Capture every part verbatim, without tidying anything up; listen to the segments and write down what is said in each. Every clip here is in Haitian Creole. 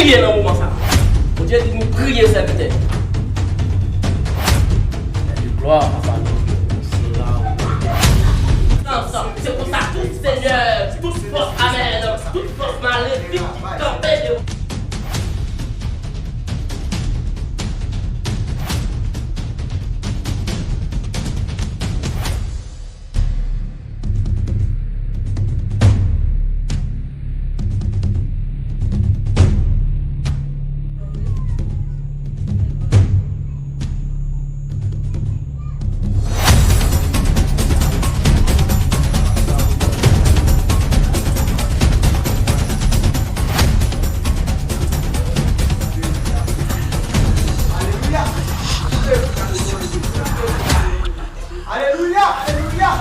Priye nan moman sa. Bondye di nou priye, sèvitè. Glwa a Bondye. Se konsa, tout senyè, tout fòs, amèn, tout fòs malefik ki kanpe devan Alelouya! Alelouya!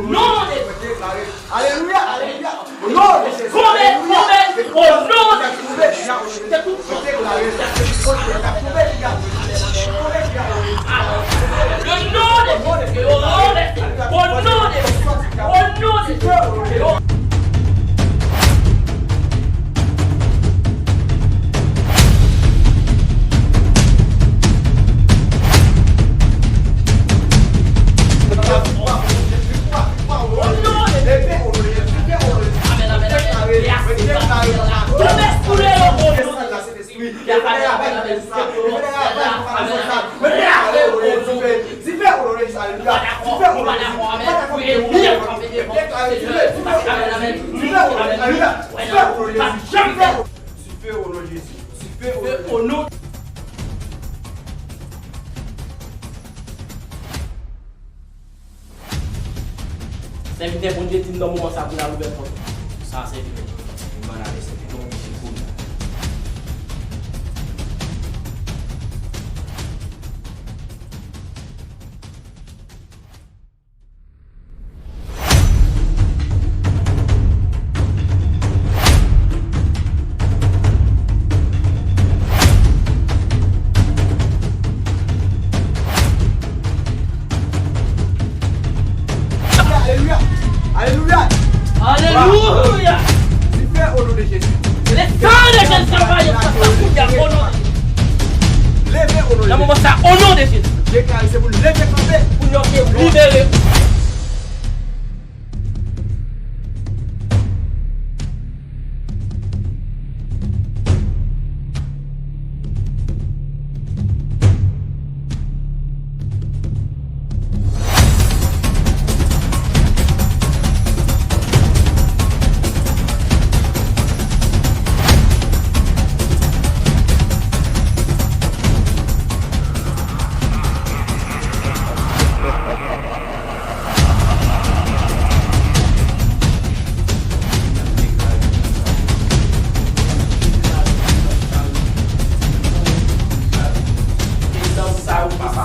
Non de Alelouya! Alelouya! O non de Jezi! Alelouya! O non de Jezi! Ke tout fòs deklare ke tout fòs deklare. Le nom de Jésus, au nom de Jésus, au nom de Jésus, au nom de Jésus. Au nom de Jésus. Amèn, amèn, amèn. Tout espri de mò. Sèvitè Bondye di m nan moman sa pou n al ouvè pòt. Sa sèvitè. Li ban n ale sèvitè. Li ban n ale sèvitè. Alelouya! Alelouya! Alelouya! Dife o non de Jezi. Le sang de Jésus va y passer. Leve o non de Jezi. Nan moman sa, o non de Jezi. Deklare se pou leve kanpe. Pou yo te libere.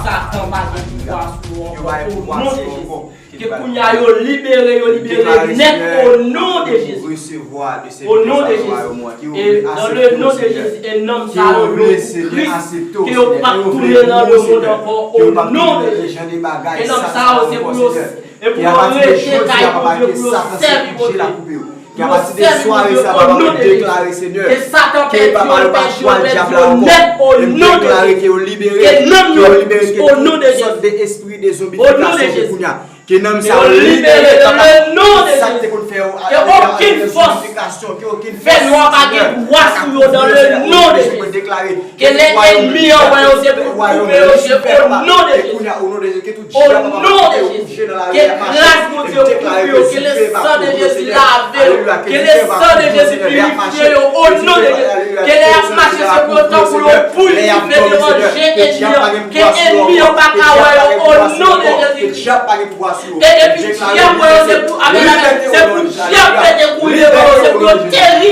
Satan pa gen pouvwa sou ou ankò, o non de Jezi. Ke kounye a yo libere, yo libere nèt o non de Jezi. O non de Jezi. E dans le nom de Jésus, e nanm sa yo, yo pou Kris, ke yo p ap tounen nan lemonn ankò, o non de Jezi. E nanm sa yo, se pou yo, e pou yo rete kay Bondye, pou yo sèvi Bondye. Pou yo sèvi Bondye, o non de Jezi. Ke Satan pèdi yo, pèdi yo, pèdi yo nèt, o non de Jezi. Ke nanm yo, o non de Jezi. O non de Jezi. Ke nanm sa yo libere dans le nom de Jésus. Ke okenn fòs fè nwa pa gen dwa sou yo dans le nom de Jésus. Ke lè ènmi an wè yo se pou koupe yo je o non de Jésus. O non de Jésus. Ke gras Bondye koupe yo. Ke le san de Jezi lave yo. Ke le san de Jezi pirifye yo o non de Jésus. Ke lè y ap mache se pou yo tankou yon poul ki fè devan je ènmi an. Ke ènmi an pa ka wè yo o non de Jezi. E depi dyab wè yo, se pou, amèn, amèn, se pou dyab pete kouri devan yo, se pou yo teri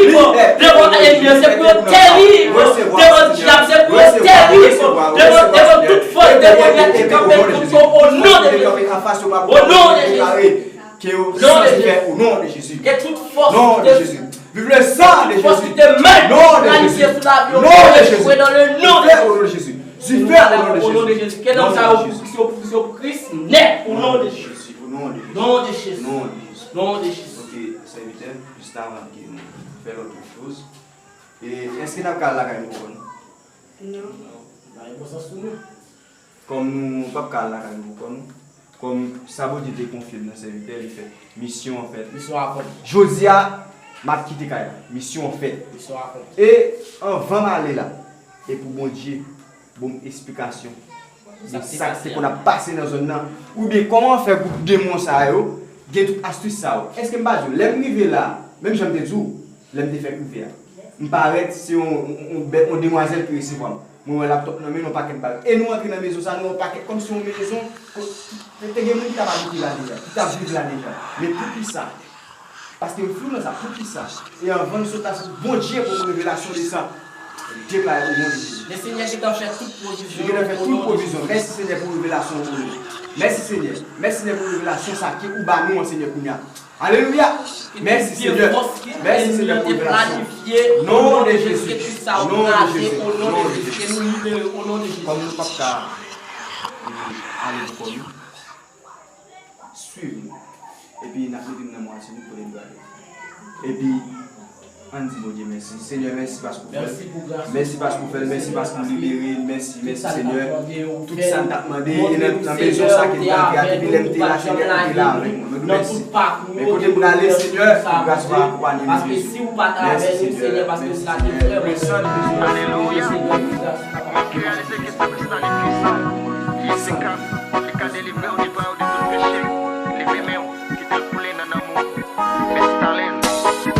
devan ènmi an, se pou yo teri devan dyab, se pou yo teri devan, devan tout fòs demonya ki kanpe kont yo o non de Jezi. O non de Jezi. Non de Jezi. Ke tout fòs ki te, tout fòs ki te mèt planifye sou lavi yo echwe dans le nom de Jésus. Dife o non de Jezi. Ke nonm sa yo pou Kris, yo pou Kris nèt o non de Jezi. O non de Jezi. Non de Jezi. Non de Jezi. Non de Jezi. Ok, sèvitè, jis avan ke nou fè lòt choz, e èske n ap ka al lakay nou ankò non? Non. Kòm nou p ap ka al lakay nou ankò non, kòm sa Bondye te konfye m nan sèvitè, li fèt. Misyon an fèt. Misyon akonpli. Jodi a, m ap kite kay la. Misyon an fèt. Misyon akonpli. E anvan m ale la, e pou Bondye ban m esplikasyon de sa k te konn ap pase nan zòn nan, oubyen kòman fè gwoup demon sa yo gen tout astis sa yo. Èske m pa di w, lè m rive la, menm jan m te di w, lè m te fèk rive a, m parèt, se yon, yon, yon bè-, yon demwazèl ki resevwa m. Mwen wè laptòp nan men l, yon pakèt bagay. E nou antre nan mezon sa, nou wè yon pakèt, kòmsi yon mezon, ko-, te, te gen moun ki t ap abite la deja, ki t ap viv la deja. Men poukisa? Paske m flou nan sa, poukisa? E anvan n sot la, se pou Bondye ban m revelasyon de sa. Deklare o non de Jezi. Le Senyè gentan fè tout pwovizyon. Li gentan fè tout pwovizyon. Mèsi Senyè pou revelasyon ou. Mèsi Senyè. Mèsi Senyè pou revelasyon sa ke ou ba nou an Senyè kounye a. Alelouya. Mèsi Senyè. Mèsi Senyè pou revelasyon. Non de Jezi. Non de Jezi. Non de Jezi. Kòm nou p ap ka, e, ale ankò nou. Swiv nou. Epi n ap mete m nan mwache nou kote n prale. Epi, ann di Bondye mèsi. Senyè, mèsi paske w fè l. Mèsi paske w fè l. Mèsi paske w libere n. Mèsi, mèsi, Senyè. Tout sa n t ap mande, e nan, nan mezon sa ke n t antre a, depi lè m te la, Senyè, ou te la avèk mwen. Mèsi. Men kote m prale, Senyè, pou gras ou akonpanye m, Jezi. Mèsi, Senyè. Mèsi, Senyè. Le sang de Jésus. Alelouya. Mwen ki reyalize ke Sakrifis la li pwisan, li efikas, li ka delivre w, netwaye w de tout peche, li renmen w, kite l koule nan nanm ou. Mestalin, Jason.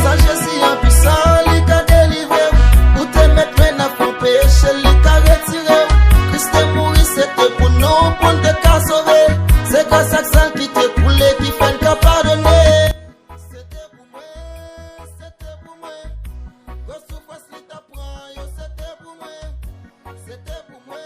San Jezi an pwisan, li ka delivre w. Ou te mèt men nan fon peche, li ka retire w. Kris te mouri, se te pou nou, pou n te ka sove. Se gras ak san l ki te koule, ki fè n ka padone. Se te pou mwen, se te pou mwen. Gwo soufrans li t ap pran yo, se te pou mwen, se te pou mwen.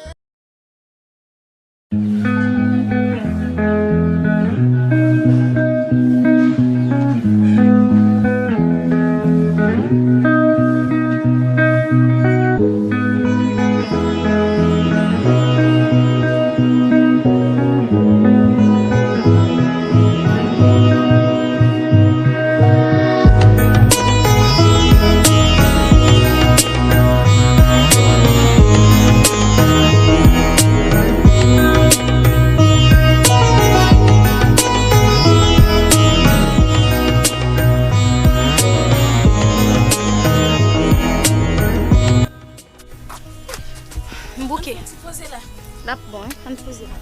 M bouke. N ap bon, wi. Ann poze la.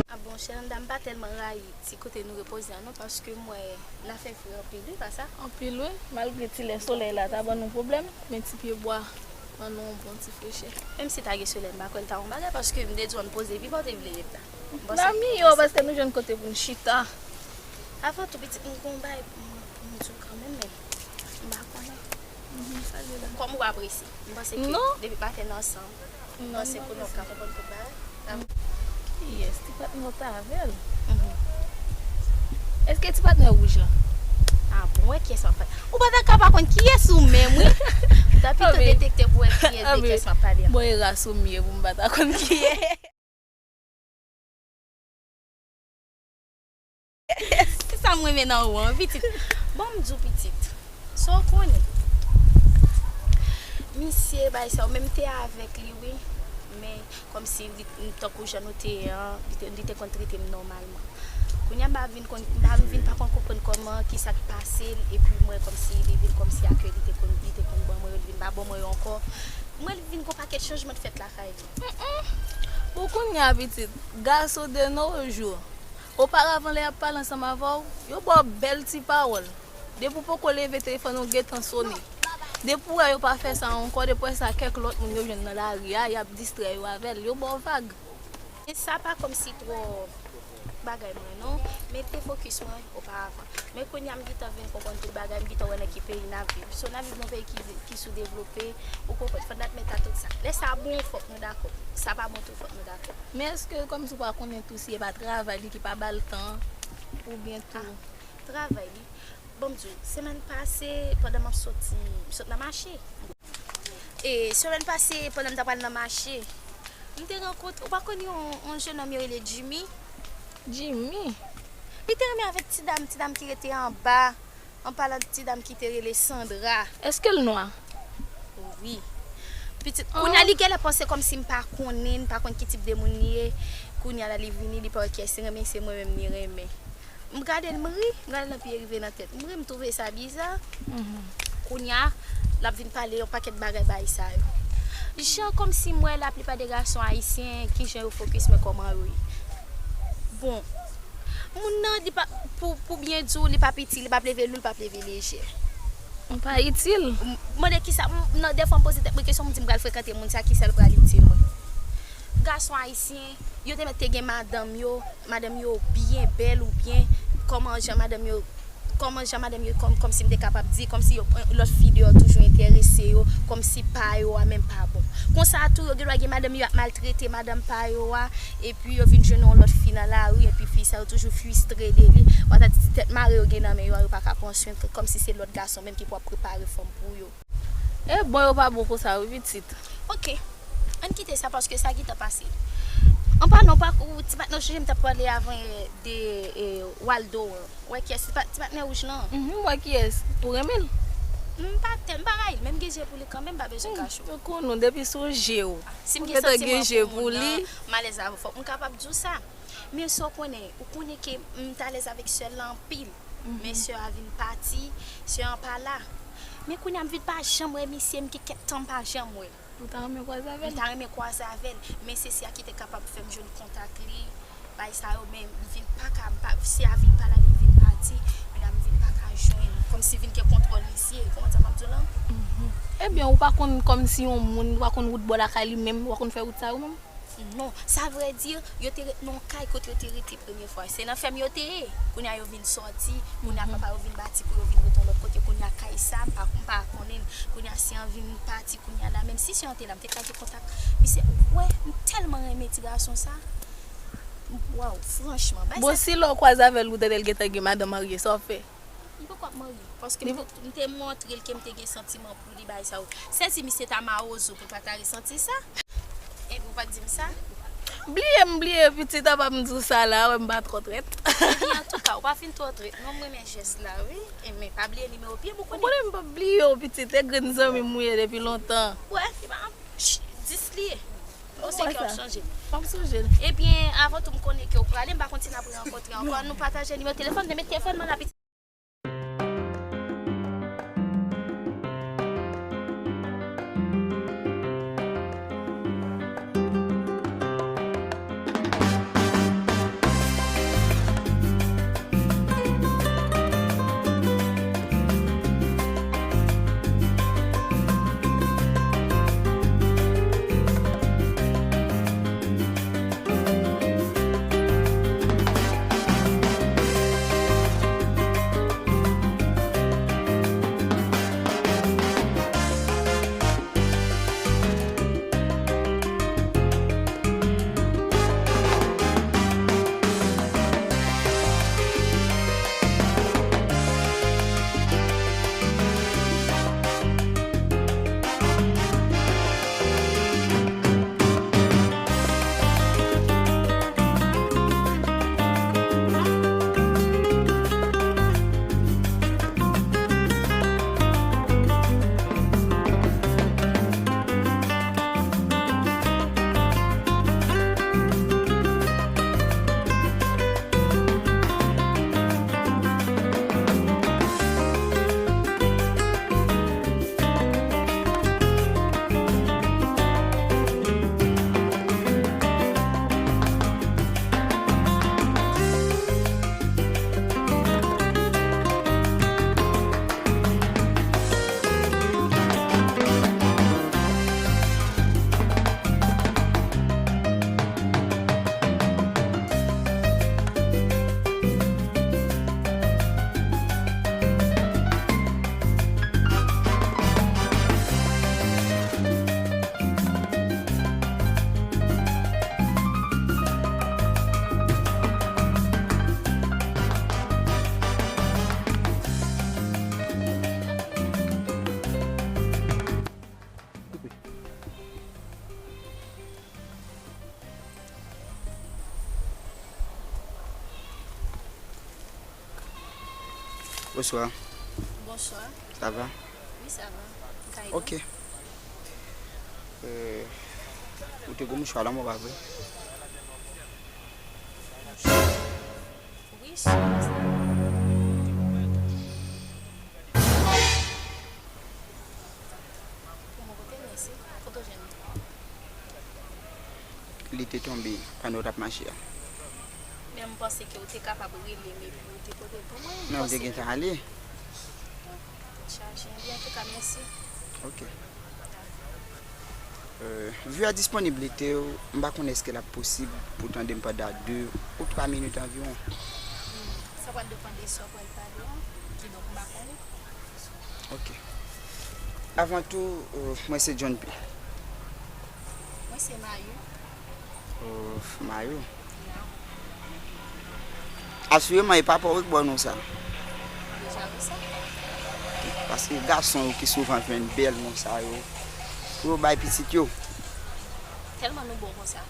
Ah bon, Sheranda, m pa tèlman rayi ti kote nou repoze a non, paske m wè n a fè fre anpil, wi, pa sa? Anpil, wi. Malgre ti lè solèy la ta ban nou pwoblèm, men ti pyebwa ban nou yon bon ti frechè. Menm si ta gen solèy, m pa kwè l ta yon bagay, paske m te di w ann poze, epi pa w te vle ret la. M panse. N a miyò, paske nou jwenn kote pou n chita. Avan tou, pitit, m gon bagay pou m, pou m di w kanmenm, men m pa konnen. Mhm, sa gen la. Kòm ou pa prese, m panse ke depi maten n ansanm, m panse ke nou ka konprann tout bagay. Kiyès? Ti patnè w t avè l? Mhm. Èske ti patnè wouj lan? Ah, bon, wè kiyès m ap pale. Ou pa ta ka pa konn kiyès ou menm, wi. Ou ta pito detekte pou wè kiyès de kiyès m ap pale an. Bon, e ras ou m ye pou m pa ta konn kiyès. Se sa m renmen nan ou an, pitit. Bon, m di w, pitit. Sa w konnen. Misye, bay sa yo, men m te avèk li, wi. Men, kòmsi, li, tankou jan nou te ye an, li te, li te konn trete m nòmalman. Kounye a, m pa vin konn, m pa vin pa konn konprann kòman, kisa k pase l, epi m wè kòmsi li vin kòmsi a ke li te konn, li te konn ban mwen yo, li vin pa ban mwen yo ankò. M wè li vin gon pakèt chanjman k fèt lakay li. Mm, mm. Pou kounye a, pitit, gason de nos jours. Oparavan, lè y ap pale ansanm avè w, yo ba w bèl ti pawòl. Depi w poko leve, telefòn ou gentan sone. Depi w wè yo pa fè sa ankò, depi w wè sa kèk lòt moun yo jwenn nan lari a, y ap distrè yo avè l, yo ba w vag. Men sa pa kòmsi twò, bagay mwen non, men te fokis mwen oparavan. Men kounye a m gentan vin konprann tout bagay, m gentan wè nan ki peyi n ap viv. So n ap viv nan peyi ki, ki soudevlope, ou konprann, fò n admèt a tout sa. Lè sa bon, fòk nou dakò. Sa pa bon tou, fòk nou dakò. Men èske kòmsi ou pa konnen tou si e pa travay li ki pa ba l tan, oubyen tou? Ah, travay li. Bon, m di w, semèn pase, pandan m ap soti, m sot nan mache. E semèn pase, pandan m t ap pral nan mache, m te rankontre, ou pa konn yon, yon jennonm yo rele Jimmy? Jimmy? Li te renmen avèk ti dam, ti dam ki rete anba, an palan de ti dam ki te rele Sandra. Èske l nwa? Wi. Pitit, kounye a li genlè panse kòmsi m pa konnen, m pa konn ki tip de moun li ye. Kounye a la li vini, li pa wè kiyès li renmen, se mwen menm li renmen. M gade l, m ri, m gade l nan pye rive nan tèt. M ri, m twouve sa biza. Kounye a, l ap vin pale yon pakèt bagay bay sa yo. Jan kòmsi m wè laplipa de gason ayisyen, kijan yo fokis mwen kòman yo ye. Bon, moun nan, li pa, pou, pou byen di w, li p ap itil, li p ap leve lou, li p ap leve lejè. Ou pa itil. M mande kisa, m, nan dèfwa m poze tèt mwen kesyon, m di m pral frekante moun sa, kisa l pral itil mwen. Gason ayisyen, yo te mèt te gen madanm yo, madanm yo byen bèl oubyen kòman jan madanm yo, kòman jan madanm yo, kòm, kòmsi m te kapab di, kòmsi yo, lòt fi deyò toujou enterese yo, kòmsi pa yo a menm pa bon. Konsa tou, yo gen dwa gen madanm yo ap maltrete madanm pa yo a, epi yo vin jwenn yon lòt fi nan lari, epi fi sa yo toujou fristre de li, patati ti tèt mare yo gen nan men yo a, yo pa ka pran swen, kòmsi se lòt gason menm ki pou ap prepare fanm pou yo. E bon, yo pa bon konsa wi, pitit. Oke. Ann kite sa, paske sa gentan pase. An palan, ou pa, ou, ti patnè, ou sonje m t ap pale avan yè de, e, Waldo an. Ou wè kiyès, ti pa, ti patnè wouj lan? Mhm, m wè kiyès. Ou renmen l? M pa tèl, m pa rayi l, men m gen je pou li kanmenm, m pa bezwen kache w. Ou konnen, depi sou je w. Si m gen santiman pou moun nan, m alèz avè w, fòk m kapab di w sa. Men sa w konnen, ou konnen ke m t alèz avèk sè l la anpil. Men sè a vin pati, sè an pa la. Men kounye a m vin pa janm wè misye, m gen kèk tan m pa janm wè l. Ou ta renmen kwaze avè l? M ta renmen kwaze avè l, men se sè a ki te kapab fè m jwenn kontak li, bay sa yo, men m vin pa ka, m pa, sè a vin pa la, li vin pati, kounye a m vin pa ka jwenn, kòmsi vin gen kontwòl misye, kòman sa m ap di w lan? Mhm. Ebyen, ou pa konn kòmsi yon moun, ou pa konn wout bò lakay li menm, ou pa konn fè wout sa yo menm? Non, sa vrè di, yo te ret nan yon kay kote yo te rete premye fwa. Se nan fèm yo te ye. Kounye a yo vin sòti, kounye a papa yo vin bati pou yo vin rete yon lòt kote. Kounye a kay sa, m pa, m pa konnen l. Kounye a sè an vin pati, kounye a la, menm si sè an te la, m te ka gen kontak. Misye, wè, m tèlman renmen ti gason sa. Waw, franchman, bay sa. Bon, si lè w kwaze avè l, ou tande l gentan gen madanm marye, sa w ap fè? M poko ap marye, paske m te, m te montre l ke m te gen santiman pou li, bagay sa yo. Sèl si misye ta mawozo pou l pa ta resanti sa. Epi ou pa t di m sa? Bliye m, bliye, pitit, apa m di w sa la, wè m pa twò trèt. Epi antouka, ou pa fin twò trèt non, m renmen jès la, wi. E men pa bliye nimewo pye m, ou konnen. Ou konnen m p ap bliye w, pitit, e grenn zanmi m ou ye depi lontan. Wè, e pa, ch, dis li ye. Ou se ke w ap chanje. M ap sonje l. Ebyen, avan tou m konnen ke w prale, m pa konn si n ap rankontre ankò. Nou pataje nimewo telefòn, men met telefòn mwen la, pitit. Bonsoir. Bonsoir. Ça va? Oui, ça va. Ou ka ede m? Ok. Euh, ou te gen mouchwa la, mwen pa vre? Mouchwa? Oui, cheri, sa. Pou mwen kote l, mèsi. Kote w jwenn li? Li te tonbe pandan w t ap mache a. Men m panse ke w te kapab rele m epi w te pote l pou mwen. Men w te gentan ale. Chaje. Ebyen, antouka, mèsi. Ok. Euh, vi a disponib li te, m pa konnen èske l ap posib pou tande m pandan de ou twa minit anviwon. Hmm, sa pral depann de sa w pral pale a, kidonk m pa konnen. Ok. Avan tou, euh, mwen se John P. Mwen se Mayou. Oh, Mayou. Ya. Asireman, e pa pa w ki ba w non sa. Deja wi sa. Paske gason yo ki souvan jwenn bèl non sa yo pou yo bay pitit yo. Tèlman nou bon konsa.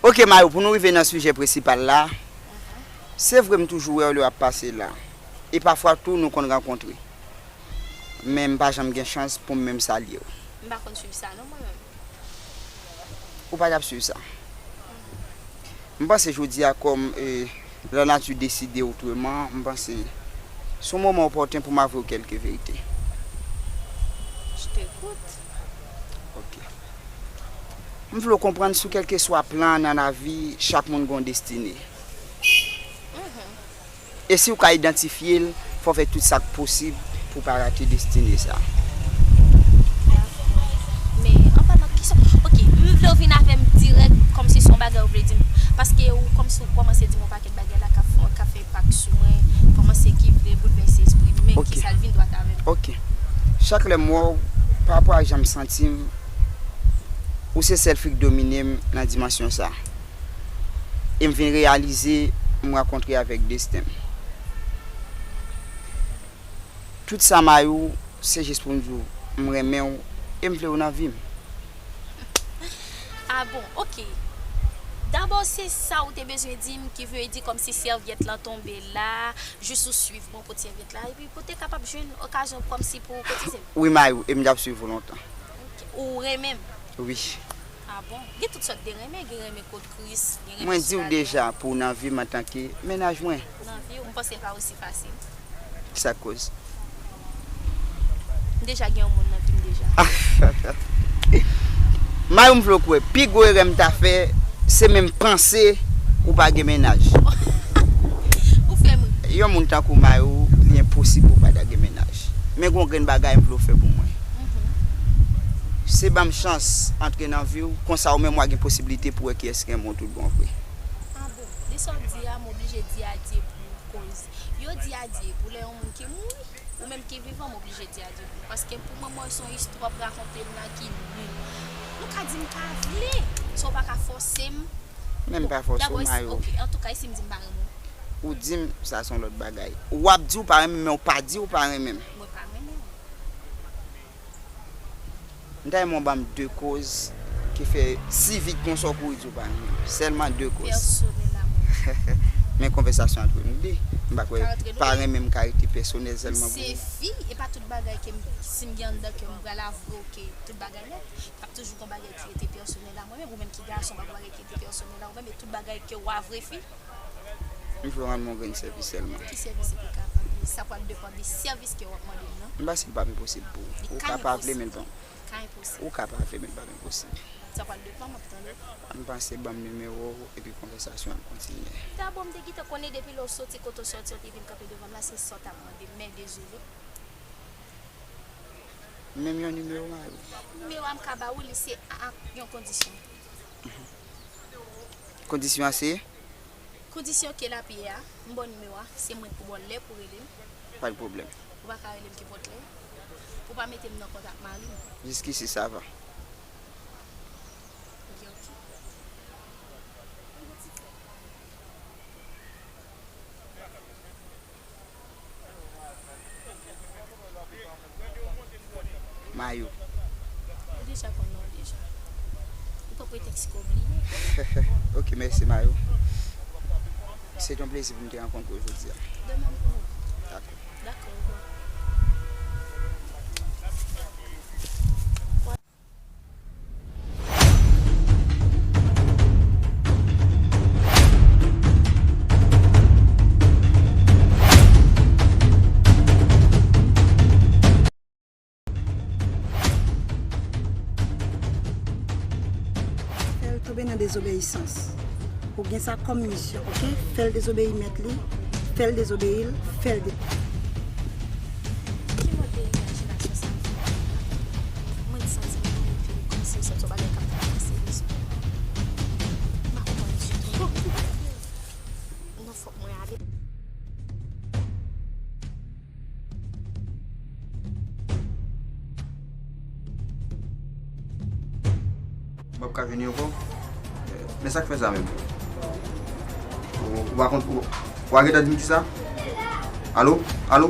Ok, Mayou, pou nou rive nan sijè prensipal la, se vre m toujou wè w lè w ap pase la. E pafwa tou, nou konn rankontre. Men m pa janm gen chans pou m menm salye w. M pa konn swiv sa non, mwen menm. Ou pa t ap swiv sa. M panse jodi a, kòm, e, lanati deside otreman, m panse se yon moman opòten pou m avwe w kèlke verite. Je t'écoute. Ok. M vle w konprann, sou kèlkeswa plan nan lavi, chak moun gen yon destine. Mhm. E si w ka idantifye l, fò w fè tout sa k posib pou w pa rate destine sa. Men, an palan, kisa, ok, m vle w vin avè m dirèk, kòmsi se yon bagay ou vle di m. Paske ou kòmsi ou kòmanse di m yon pakèt bagay la k ap fè, k ap fè enpak sou mwen, kòmanse ki vle boulvèse espri m. Men kisa l vin dwat avè m? Ok. Chak lè m wè w, pa rapò ak jan m santi m, ou se sèl fi k domine m nan dimansyon sa. E m vin reyalize m rankontre avèk desten m. Tout sa Mayou, se jis pou m di w, m renmen w e m vle w nan vi m. Ah bon, ok. Dabò, se sa ou te bezwen di m, ki vle di kòmsi sèvyèt lan tonbe la, jis ou swiv mwen pot sèvyèt la, epi pou te kapab jwenn okazyon kòmsi pou kotize m? Wi, Mayou, e m t ap swiv ou lontan. Ok. Ou renmen m? Wi. Ah bon? Gen tout sòt de renmen, gen renmen kot Kris, gen renmen sou lavi. Mwen di w deja, pou w nan vi m antanke mennaj mwen. Nan vi w, m panse l pa osi fasil. Sa k koz? M deja gen yon moun nan vi m deja. Mayou, m vle w kwè, pi gwo erè m ta fè, se menm panse ou pa gen mennaj. Ou fè m ri. Yon moun tankou Mayou, li enposib pou w pa ta gen mennaj. Men gon grenn bagay m vle w fè pou mwen. Mhm. Se ban m chans antre nan vi w, konsa ou menm w a gen posiblite pou w wè kiyès ki renmen w tout bon vre. Ah bon, de sa w di a, m oblije di adye pou koz. Yo di adye pou lè yon moun ki mouri, ou menm ki vivan, m oblije di adye pou. Paske pou mwen, mwen, se yon istwa w ap rakonte m la ki nil. Nou ka di m pa vle, sa w pa ka fòse m. Men m pa fòse w, Mayou. Ok, antouka, e si m di m pa renmen w? Ou di m sa se yon lòt bagay. W ap di w pa renmen m, men w pa di w pa renmen m. Mwen pa renmen w. M ta renmen w ban m de koz ki fè si vit konsa w kouri di w pa renmen m. Sèlman de koz. Pèsonèl a mwen. Men konvèsasyon an tou nou de. M pa kwè pa renmen m ka rete pèsonèl sèlman pou ou. M se fi, e pa tout bagay ke m, si m gen anndan kè m, m pral avwe w ke tout bagay nèt. P ap toujou gon bagay ki rete pèsonèl a mwen menm, ou menm ki gason, pa gon bagay ki rete pèsonèl a ou menm, e tout bagay ke w avwe fi. M vle w rann mwen yon grenn sèvis sèlman. Ki sèvis ou te kapab? Sa pral depann de sèvis ke w ap mande m nan. M panse li p ap enposib pou ou. Ou ka pa vle, men li pa. Li ka enposib. Ou ka pa vle, men li p ap enposib. Sa pral depann, m ap tande. M panse ban m nimewo w, epi konvèsasyon an ap kontinye. Dabò, m te gentan konnen depi lè w soti kote w soti, w te vin kanpe devan m la, se sa w t ap mande m, men dezole. Menm yon nimewo, Mayou? Nimewo a m ka ba ou, li se a, a yon kondisyon. Kondisyon an se? Kondisyon ke l ap ye a, m ba w nimewo a, se mwen pou ba w lè pou rele m. Pa gen pwoblèm. Ou pa ka rele m kenpòt lè. Ou pa mete m nan kont ak mari m. Jiskisi sa va. Ebyen, ok. Mayou. Ou deja konn non deja. Ou pran pretèks ke w bliye. Ok, mèsi, Mayou. Se te yon plezi pou m te rankontre w jodi a. De même pour vous. Dakò. Dakò, au revoir. Fè l tonbe nan dezobeyisans. Ou gen sa kòm misyon, oke? Fè l dezobeyi mèt li, fè l dezobeyi l, fè l de- Ki mòd de imajinasyon sa? Mwen santi mwen vin kòmsi m santi yon bagay k ap travèse lespri mwen. M pa konprann ditou. Non, fòk mwen ale. M p ap ka vini ankò. Men sa k fè sa menm? Ou, ou pa konn, ou, ou pa gentan di m kisa? Alo? Alo?